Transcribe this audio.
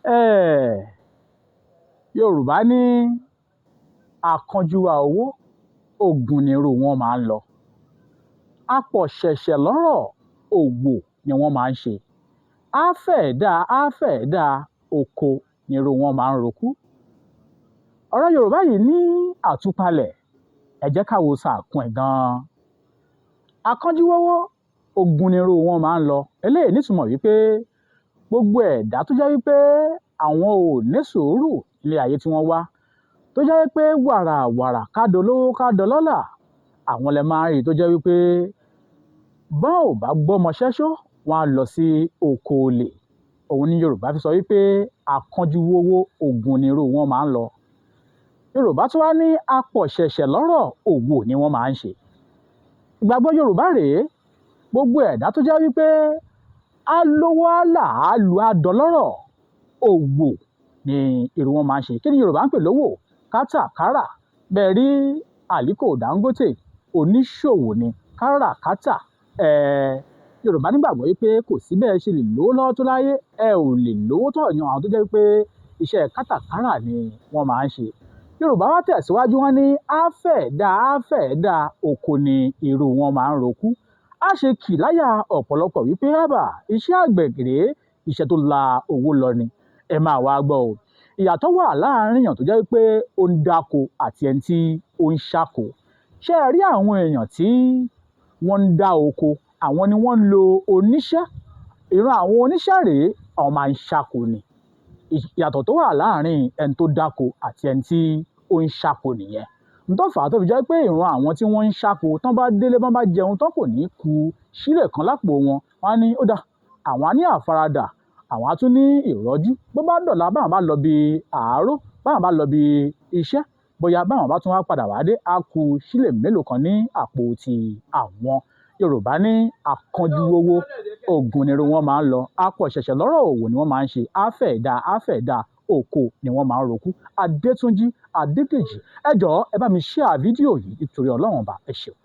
um Yorùbá ní akánjúwá owó, ogun nirú wọn máa ń lọ. Apọ̀ṣẹ̀ṣẹ̀ lọ́rọ̀, òwò ni wọ́n máa ń ṣe. Á fẹ́ẹ̀ dáa, á fẹ́ẹ̀ dáa, oko nirú wọn máa ń rokú. Ọ̀rọ̀ Yorùbá yìí ní àtúpalẹ̀. Ẹ jẹ́ ká wo sàkún ẹ̀ gan-an. Akánjúwówó, ogun nirú wọn máa ń lọ. Eléyìí nítumọ̀ wípé gbogbo ẹ̀dá tó jẹ́ wípé àwọn ò ní sùúrù nílé ayé tí wọ́n wá, tó jẹ́ wípé wàràwàrà ká dolówó ká dọlọ́lá, àwọn lẹ máa ń rí tó jẹ́ wípé bọ́n ò bá gbọ́mọ ṣẹ́ṣó, wọ́n á lọ sí oko olè. Òun ni Yorùbá fi sọ wípé akánjúwówó, ogun nirú wọn máa ń lọ. Yorùbá tún wá ní apọ̀ṣẹ̀ṣẹ̀ lọ́rọ̀, òwò ni wọ́n máa ń ṣe. Ìgbàgbọ́ Yorùbá rèé, gbogbo ẹ̀dá tó jẹ́ wípé á lówó á là á lu á dọlọ́rọ̀, òwò ni irú wọn máa ń ṣe. Kí ni Yorùbá ń pè lówò? Kátàkárà. Bẹ́ẹ̀ rí Aliko Dangote, oníṣòwò ni, káràkátà. Yorùbá nígbàgbọ́ wípé kò sí bẹ́ẹ̀ ṣe lè lówó lọ́wọ́ tó láyé, ẹ ò lè lówó tó ọ̀yàn àwọn tó jẹ́ wípé iṣẹ́ kátàkárà ni wọ́n máa ń ṣe. Yorùbá wá tẹ̀síwájú, wọ́n ní á fẹ́ẹ̀ dáa, á fẹ́ẹ̀ dáa, oko ni irú wọn máa ń rokú. Á ṣe kì láyà ọ̀pọ̀lọpọ̀ wípé hábà, iṣẹ́ àgbẹ̀ rèé, iṣẹ́ tó la owó lọ ni. Ẹ máa wá gbọ́ o. Ìyàtọ̀ wà láàárín èèyàn tó jẹ́ wípé ó ń dáko àti ẹni tí ó ń ṣáko. Ṣé ẹ rí àwọn èèyàn tí wọ́n ń dá oko? Àwọn ni wọ́n ń lo oníṣẹ́. Ìran àwọn oníṣẹ́ rèé, àwọn máa ń ṣáko ni. Ìyàtọ̀ tó wà láàárín ẹni tó dáko àti ẹni tí ó ń ṣáko nìyẹn. N tó fà á tó fi jẹ́ pé ìran àwọn tí wọ́n ń ṣáko, tán bá délé, bọ́n bá jẹun tán, kò ní ku sílè kan lápò wọn. Wọ́n á ní ó dáa, àwọn á ní àfaradà, àwọn á tún ní ìrọ́jú. Bó bá dọ̀la, báwọn bá lọ bí àárọ̀, báwọn bá lọ bí iṣẹ́, bóyá báwọn bá tún wá padà wá dé, á ku sílè mélòó kan ní àpò ti àwọn. Yorùbá ní akánjúwówó, ogun nirú wọn máa ń lọ. Apọ̀ṣẹ̀ṣẹ̀ lọ́rọ̀, òwò ni wọ́n máa ń ṣe. Á fẹ́ẹ̀ dáa, á fẹ́ẹ̀ dáa, oko ni wọ́n máa ń rokú. Adétúnjí Adédèjì, ẹ jọ̀ọ́, ẹ bá mi share fídíò yìí nítorí Ọlọ́run ọba. Ẹ ṣeun.